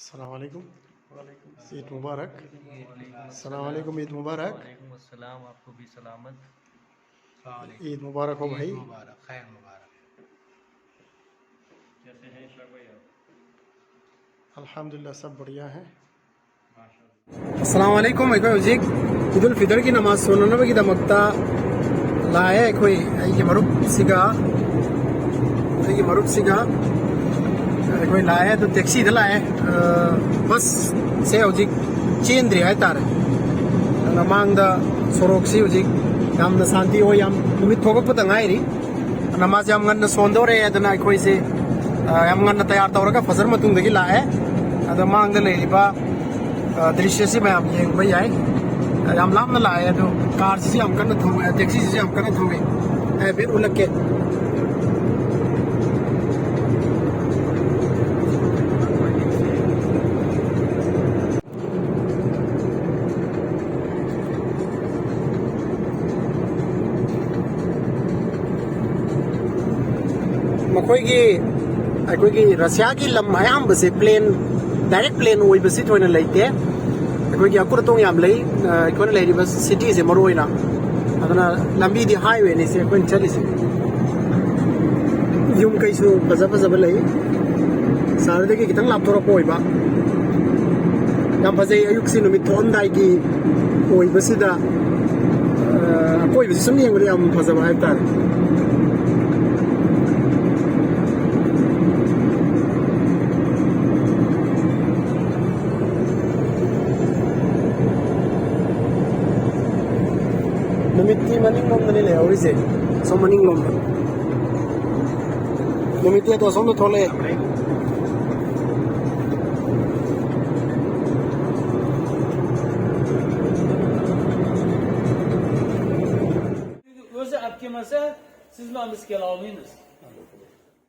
Assalomu alaykum. Eid muborak. Assalomu alaykum, Eid muborak. वालेकुम अस्सलाम, आपको भी सलामत। Eid मुबारक हो भाई। मुबारक, खैर मुबारक। कैसे हैं इशराक भाई आप? अल्हम्दुलिल्लाह, सब बढ़िया है। माशाअल्लाह। अस्सलाम वालेकुम। अखोई हौजिक ईद उल फितर की नमाज सोननबगीदमक्ता लाए। अखोई अगी मरुपसिगा अखोई लाए। अदु टैक्सी दा लाए। बस से हौजिक चेंद्री हाइतारे। मांगदा सोरोकसी हौजिक यामना शांति ओइ, याम नुमित थोगपदा ngairi। नमाज याम nganna sondore aduna अखोइसे याम nganna तैयार तौरगा फजर मतुंगदगी लाए। अदो मांगदा लेरिबा दृश्य से मैम येंगबा याई। याम लामना लाए। अदो कार से याम कन्ना थौवे, टैक्सी से याम कन्ना थौवे। हाइफेट उलक्के। मखोइगी अखोइगी रसियागी लम अयाम्बसे plane, direct plane ओइबसि थोइना लेते। अखोइगी अकुर तोंग याम लई। अखोइना लेरिबा सिटी से मरो ओइना अदना लंबीदी हाईवे ने से अखोइन चलिसे। युम कैसु फजा फजाबा लई। सारदगी खितंग लापथोरक ओइबा याम फजै। अयुक्सि नुमित थोअमदाइगी ओइबसिदा अकोइबसि सुम येंगबदा याम फजाबा हाइब तारे। नुमित्ती मनिंगलोमदनी लेहौरिसे। सोम मनिंगलोमदा नुमित्ती अदो सोमदा थोले। O'zi olib kelmasa, siz bilan biz kela olmaymiz.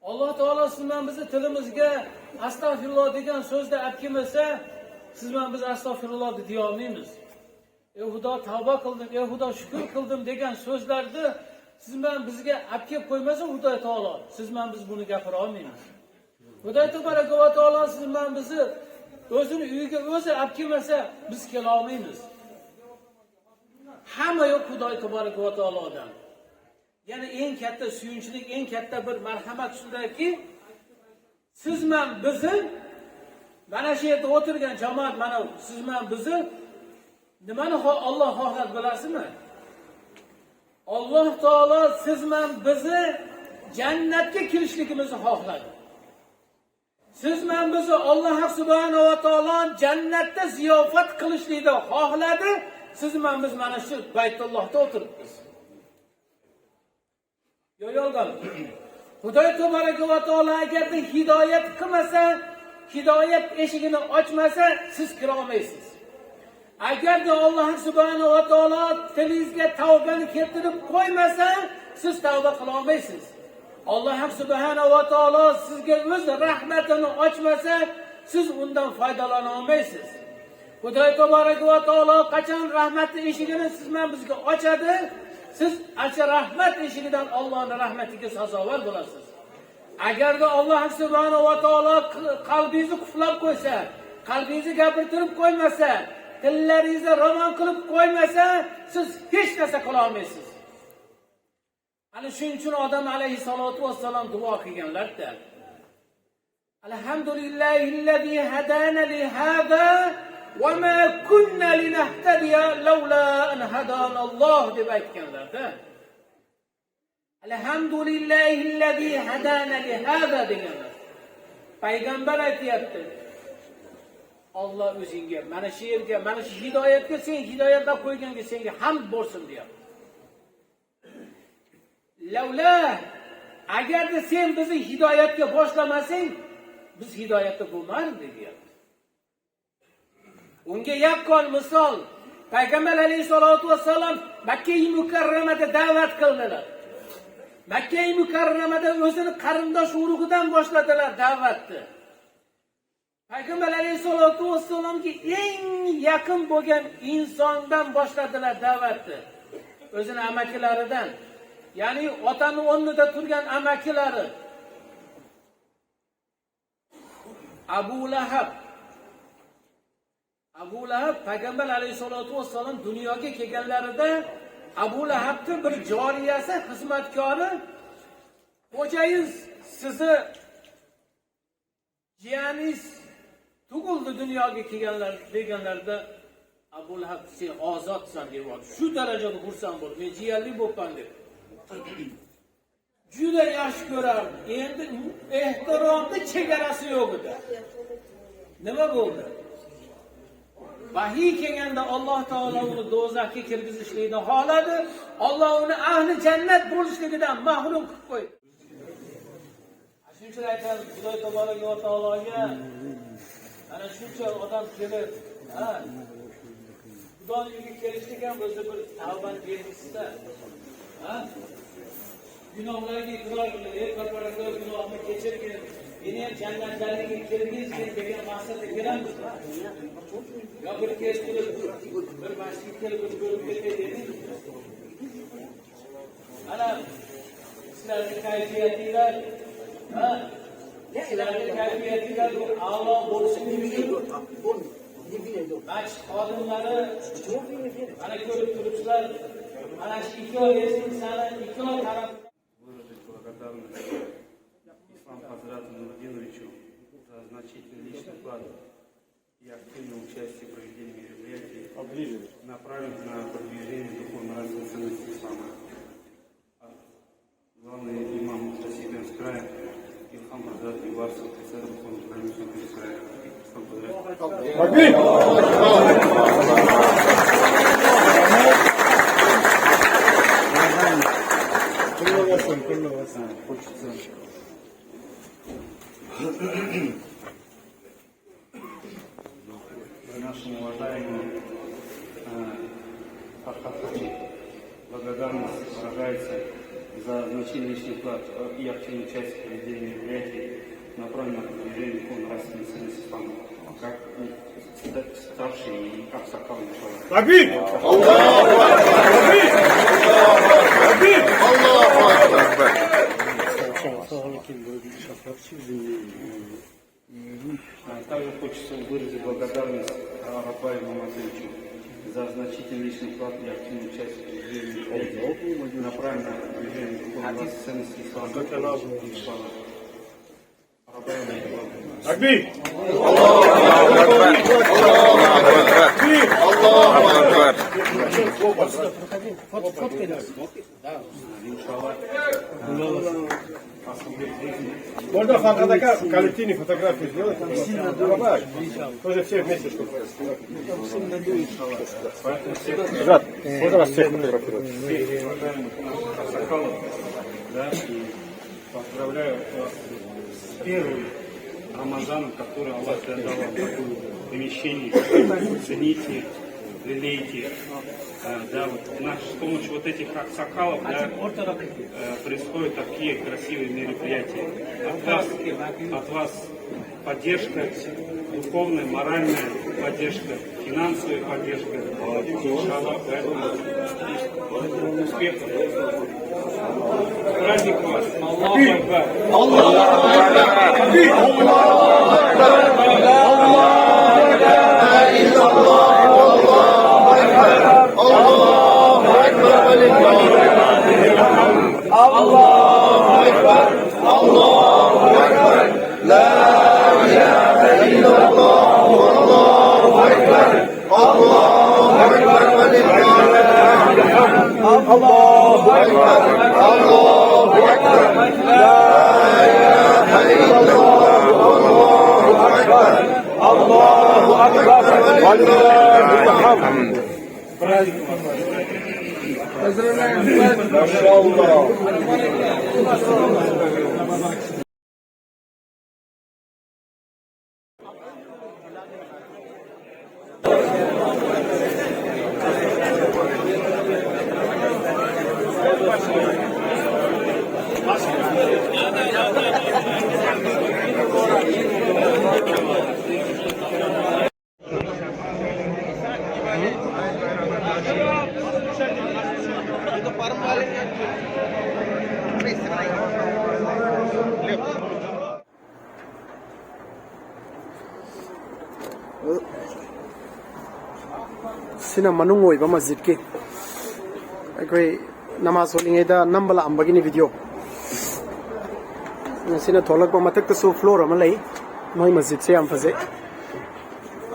Alloh taolo siz bilan bizni tilimizga astag'firulloh degan so'zni olib kelmasa, siz bilan biz astag'firulloh deya olmaymiz. Ey Xudo, tavba qildim, ey Xudo, shukr qildim degan so'zlarni siz bilan bizga olib kelib qo'ymasa Xudo taolo, siz bilan biz buni gapira olmaymiz. Xudo tabaraka va taolo siz bilan bizni o'zini uyiga o'zi olib kelmasa, biz kela olmaymiz. Hamma yo'q Xudo tabaraka va taolodan. Yana eng katta suyunchilik, eng katta bir marhamat shundaki, siz bilan bizni mana shu yerda o'tirgan jamoat, mana siz bilan bizni nimani Alloh xohladi bilasizmi? Alloh taolo siz bilan bizni jannatga kirishligimizni xohladi. Siz bilan bizni Alloh subhanahu va taolo jannatda ziyofat qilishlikni xohladi. Siz bilan biz mana shu Baytullohda o'tiribmiz. Yo yolg'on. Xudoy tabaraka va taolo agarda hidoyat qilmasa, hidoyat eshigini ochmasa, siz kira olmaysiz. Agarda Alloh subhanahu va taolo tilingizga tavbani keltirib qo'ymasa, siz tavba qila olmaysiz. Alloh subhanahu va taolo sizga o'z rahmatini ochmasa, siz undan foydalana olmaysiz. Xudoy tabaraka va taolo qachon rahmatni eshigini siz bilan bizga ochadi, siz ana rahmat eshigidan Allohning rahmatiga sazovor bo'lasiz. Agarda Alloh subhanahu va taolo qalbingizni qulflab qo'ysa, qalbingizni gapirtirib qo'ymasa, tillaringizni ravon qilib qo'ymasa, siz hech narsa qila olmaysiz. Ana shuning uchun odam alayhissalotu vassalom duo qilganlar-da. Alhamdulillahillazi hadana li hada va ma kunna linahtadiya laula an hadana Alloh deb aytganlar-da. Alhamdulillahillazi hadana li hada deganlar. Payg'ambar aytyapti. Alloh o'zingga, mana shu yerga, mana shu hidoyatga sen hidoyatlab qo'yganga senga hamd bo'lsin deyapti. Lavla agarda sen bizni hidoyatga boshlamasang, biz hidoyatda bo'lmardik deyapti. Unga yaqqol misol Payg'ambar alayhisalotu vassalom Makka Mukarramada da'vat qildilar. Makka Mukarramada o'zini qarindosh urug'idan boshladilar da'vatni. Payg'ambar alayhisalotu vassalomga eng yaqin bo'lgan insondan boshladilar da'vatni. O'zini amakilaridan, ya'ni otani o'rnida turgan amakilari Abu Lahab. Abu Lahab payg'ambar alayhisolatu vassalom dunyoga kelganlarida Abu Lahabni bir joriyasi, xizmatkori, xo'jayin, sizni jiyaningiz tug'ildi dunyoga kelganlar deganlarida Abu Lahab sen ozodsan deb yubordi. Shu darajada xursand bo'ldi. Men jiyanli bo'libman deb. Juda yaxshi ko'rardi. Endi ehtiromni chegarasi yo'q edi. Nima bo'ldi? Vahiy kelganda Alloh taolo uni do'zaxga kirgizishlikni xohladi. Alloh uni ahli jannat bo'lishligidan mahrum qilib qo'ydi. Shuning uchun aytamiz, Xudo taboraka va taologa ana shuncha odam kelib, ha, Xudoni uyiga kelishlik ham o'zi bir tavbani belgisida. Ha? Gunohlarga iqror qilib, ey Parvardigor, gunohimni kechirgin, meni ham jannatlarga kirgizgin degan maqsadda kelamiz. Yo bir kech turib, bir masjidga kelib bir ko'rib ketay dedik. Mana sizlarning kayfiyatinglar, ha? Sizlarning kayfiyatinglar bu a'lo bo'lishi uchun masjid xodimlari mana ko'rib turibsizlar, mana shu ikki oy insani ikki oy taraf Выразить благодарность Ислам Хазрату Нурдиновичу за значительный личный вклад и активное участие в проведении мероприятий, направленных на продвижение духовно-нравственных ценностей ислама. А главный имам Мухтасиб края Илхам Хазрат Юлбарсов, председатель Духовного правительства края. Ислам Хазрат. Хочется нашему уважаемому Фархату благодарность выражается за значительный личный вклад и активное участие в проведении мероприятий, направленных на продвижение духовно-нравственных ценностей ислама, как старший и аксакал, иншаллах. Такбир! Такбир! Allahu Akbar! Также хочется выразить благодарность Арабаю Мамадовичу за значительный личный вклад и активное участие в проведении мероприятий, направленных на продвижение духовно-нравственных ценностей ислама. Иншаллах. Арабаю Мамадович. Такбир! Allahu Akbar! Иншаллах. Можно Фархад aka коллективную фотографию сделать? Давай. Тоже все вместе, чтобы. Поэтому всех, Жад, можно вас всех фотографировать? Всех уважаемых наших аксакалов, да, и поздравляю вас с первым Рамазаном, который Аллах дал вам такое помещение. Цените, лелейте. Да, вот с помощью вот этих аксакалов, да, происходят такие красивые мероприятия. От вас поддержка, духовная, моральная поддержка, финансовая поддержка. Иншаллах, поэтому успехов. С праздником вас! Аллаху Акбар! Такбир! Allahu Akbar! Allahu Akbar! Allahu Akbar! La ilaha illallah! Allahu Akbar! Allahu Akbar! Allahu Akbar! Allahu Akbar! La ilaha illallah! Allahu Akbar! Allahu Akbar! Walillahil hamd! Maşallah. Sina manung oiba masjid ki ꯑꯩꯈꯣꯏ ꯅꯃꯥꯖ ꯁꯣꯜꯂꯤꯉꯩꯗ ꯅꯝꯕ ꯂꯥꯛꯑꯝꯕꯒꯤꯅꯤ ꯚꯤꯗꯤꯑꯣ ꯁꯤꯅ ꯊꯣꯛꯂꯛꯄ ꯃꯊꯛꯇꯁꯨ ꯐ꯭ꯂꯣꯔ ꯑꯃ ꯂꯩ ꯃꯣꯏ ꯃꯁꯖꯤꯗꯁꯦ ꯌꯥꯝ ꯐꯖꯩ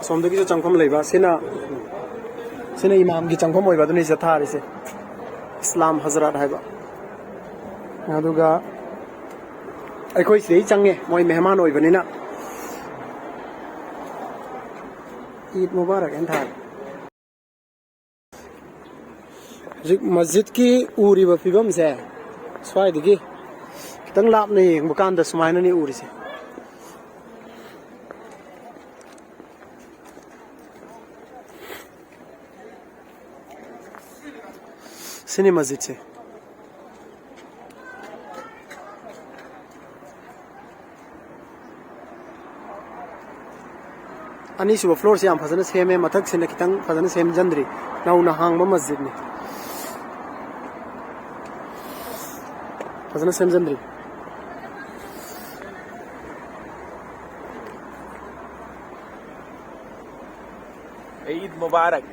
ꯑꯁꯣꯝꯗꯒꯤꯁꯨ ꯆꯪꯐꯝ ꯂꯩꯕ ꯁꯤꯅ ꯁꯤꯅ ꯏꯃꯥꯝꯒꯤ ꯆꯪꯐꯝ ꯑꯣꯏꯕ ꯑꯗꯨꯅꯤ ꯁꯤꯗ ꯊꯥꯔꯤꯁꯦ ꯏꯁꯂꯥꯝ ꯍꯖꯔꯠ ꯍꯥꯏꯕ ꯑꯗꯨꯒ ꯑꯩꯈꯣꯏ ꯁꯤꯗꯩ ꯆꯪꯉꯦ ꯃꯣꯏ ꯃꯦꯍꯃꯥꯟ ꯑꯣꯏꯕꯅꯤꯅ ꯏꯗ ꯃꯨꯕꯥꯔꯛ ꯍꯥꯏꯅ ꯊꯥꯔꯦ ꯍꯧꯖꯤꯛ ꯃꯁꯖꯤꯗꯀꯤ ꯎꯔꯤꯕ ꯐꯤꯕꯝꯁꯦ ꯁ꯭ꯋꯥꯏꯗꯒꯤ ꯈꯤꯇꯪ ꯂꯥꯞꯅ ꯌꯦꯡꯕ ꯀꯥꯟꯗ ꯁꯨꯃꯥꯏꯅꯅꯤ ꯎꯔꯤꯁꯦ ꯁꯤꯅꯤ ꯃꯁꯖꯤꯗꯁꯦ ꯑꯅꯤꯁꯨꯕ ꯐ꯭ꯂꯣꯔꯁꯦ ꯌꯥꯝ ꯐꯖꯅ ꯁꯦꯝꯃꯦ ꯃꯊꯛꯁꯤꯅ ꯈꯤꯇꯪ ꯐꯖꯅ ꯁꯦꯝꯖꯤꯟꯗ꯭ꯔꯤ ꯅꯧꯅ ꯍꯥꯡꯕ ꯃꯁꯖꯤꯗꯅꯤ ꯐꯖꯅ ꯁꯦꯝꯖꯤꯟꯗ꯭ꯔꯤ ईद मुबारक।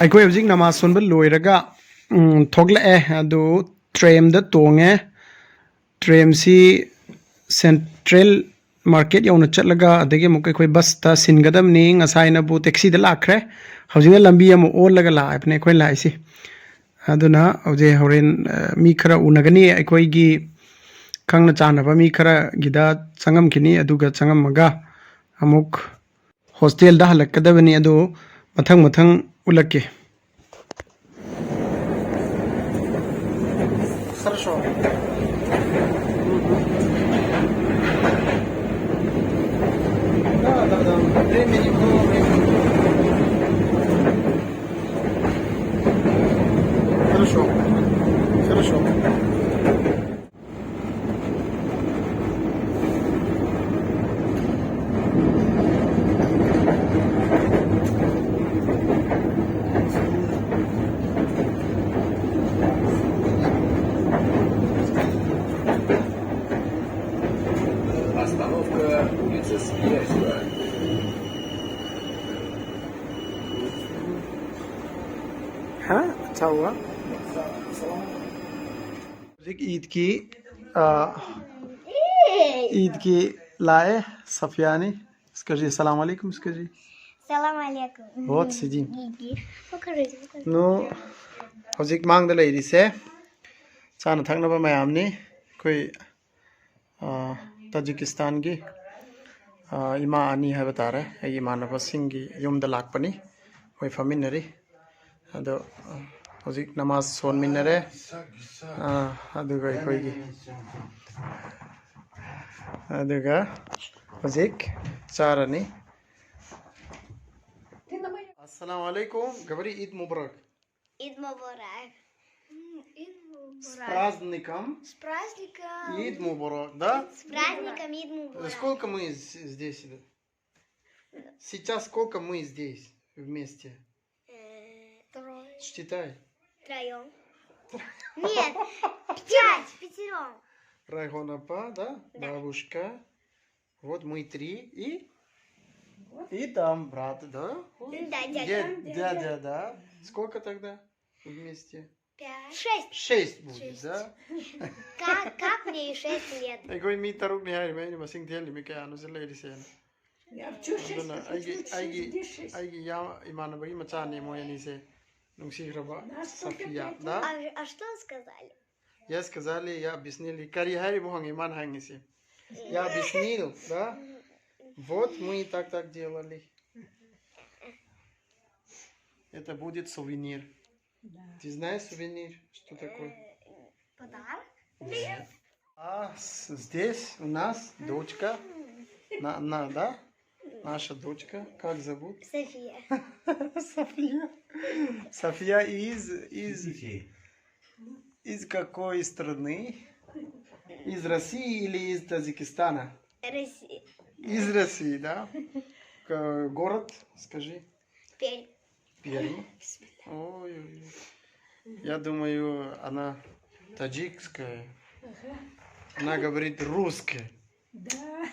ꯑꯩꯈꯣꯏ ꯍꯧꯖꯤꯛ ꯅꯃꯥꯖ ꯁꯣꯟꯕ ꯂꯣꯏꯔꯒ ꯊꯣꯛꯂꯛꯑꯦ ꯑꯗꯨ ꯇ꯭ꯔꯦꯝꯗ ꯇꯣꯡꯉꯦ ꯇ꯭ꯔꯦꯝꯁꯤ ꯁꯦꯟꯇ꯭ꯔꯦꯜ ꯃꯥꯔꯀꯦꯠ ꯌꯧꯅ ꯆꯠꯂꯒ ꯑꯗꯒꯤ ꯑꯃꯨꯛ ꯑꯩꯈꯣꯏ ꯕꯁꯇ ꯁꯤꯟꯒꯗꯕꯅꯤ ꯉꯁꯥꯏꯅꯕꯨ ꯇꯦꯛꯁꯤꯗ ꯂꯥꯛꯈ꯭ꯔꯦ ꯍꯧꯖꯤꯛꯅ ꯂꯝꯕꯤ ꯑꯃ ꯑꯣꯜꯂꯒ ꯂꯥꯛꯑꯕꯅꯦ ꯑꯩꯈꯣꯏ ꯂꯥꯛꯏꯁꯤ ꯑꯗꯨꯅ ꯍꯧꯖꯤꯛ ꯍꯣꯔꯦꯟ ꯃꯤ ꯈꯔ ꯎꯅꯒꯅꯤ ꯑꯩꯈꯣꯏꯒꯤ ꯈꯪꯅ ꯆꯥꯟꯅꯕ ꯃꯤ ꯈꯔꯒꯤꯗ ꯆꯪꯉꯝꯈꯤꯅꯤ ꯑꯗꯨꯒ ꯆꯪꯉꯝꯃꯒ ꯑꯃꯨꯛ ꯍꯣꯁꯇꯦꯜꯗ ꯍꯜꯂꯛꯀꯗꯕꯅꯤ ꯑꯗꯨ ꯃꯊꯪ ꯃꯊꯪ ꯎꯠꯂꯛꯀꯦ Хорошо. Да, да, да. Времени много, времени. Хорошо. Хорошо. Остановка улица Свияжская. हाँ अच्छा हुआ ईद की लाए सफियानी скажи салам алейкум скажи салам алейкум. Вот сидим. Ну ꯍꯧꯖꯤꯛ ꯃꯥꯡꯗ ꯂꯩꯔꯤꯁꯦ ꯆꯥꯅ ꯊꯛꯅꯕ ꯃꯌꯥꯝꯅꯤ ꯑꯩꯈꯣꯏ ꯇꯥꯖꯤꯀꯤꯁꯇꯥꯟꯒꯤ ꯏꯃꯥ ꯑꯅꯤ ꯍꯥꯏꯕ ꯇꯥꯔꯦ ꯑꯩꯒꯤ ꯏꯃꯥꯟꯅꯕꯁꯤꯡꯒꯤ ꯌꯨꯝꯗ ꯂꯥꯛꯄꯅꯤ ꯃꯣꯏ ꯐꯝꯃꯤꯟꯅꯔꯤ ꯑꯗꯣ ꯍꯧꯖꯤꯛ ꯅꯃꯥꯖ ꯁꯣꯟꯃꯤꯟꯅꯔꯦ ꯑꯗꯨꯒ ꯑꯩꯈꯣꯏꯒꯤ ꯑꯗꯨꯒ ꯍꯧꯖꯤꯛ ꯆꯥꯔꯅꯤ Ассаламу алейкум. Говори Ид Мубарак. Ид Мубарак. С праздником. С праздником. Ид Мубарак, да? С праздником Ид Мубарак. Сколько мы здесь? Сейчас сколько мы здесь вместе? Трое. Считай. Троем. Нет, пять, пятером. Райхонапа, да? Бабушка. Вот мы три и там брат, да? Да, дядя. Дядя, да. Сколько тогда вместе? 5. 6. 6 будет, да? Как мне и 6 лет? ꯑꯩꯈꯣꯏ ꯃꯤ ꯇꯔꯨꯛꯅꯤ ꯍꯥꯏꯔꯤꯕ ꯑꯩꯅ ꯃꯁꯤꯡ ꯊꯤꯍꯜꯂꯤ ꯀꯌꯥꯅꯣ ꯁꯤ ꯂꯩꯔꯤꯁꯦꯅ ꯑꯗꯨꯅ ꯑꯩꯒꯤ ꯑꯩꯒꯤ ꯑꯩꯒꯤ ꯏꯃꯥꯟꯅꯕꯒꯤ ꯃꯆꯥꯅꯤ ꯃꯣꯏ ꯑꯅꯤꯁꯦ Нусихраба София, да? А что сказали? Я сказали, я объяснили. Кари хари буханги ман хангиси. Я объяснил, да? Вот мы и так делали. Это будет сувенир. Ты знаешь сувенир? Что такое? Подарок? А здесь у нас дочка, да? Наша дочка, как зовут? София. София. София из какой страны? Из России или из Таджикистана? Россия. Из России, да? Город, скажи. Пермь. Пермь. Ой-ой-ой. Я думаю, она таджикская. Она говорит русский. Да.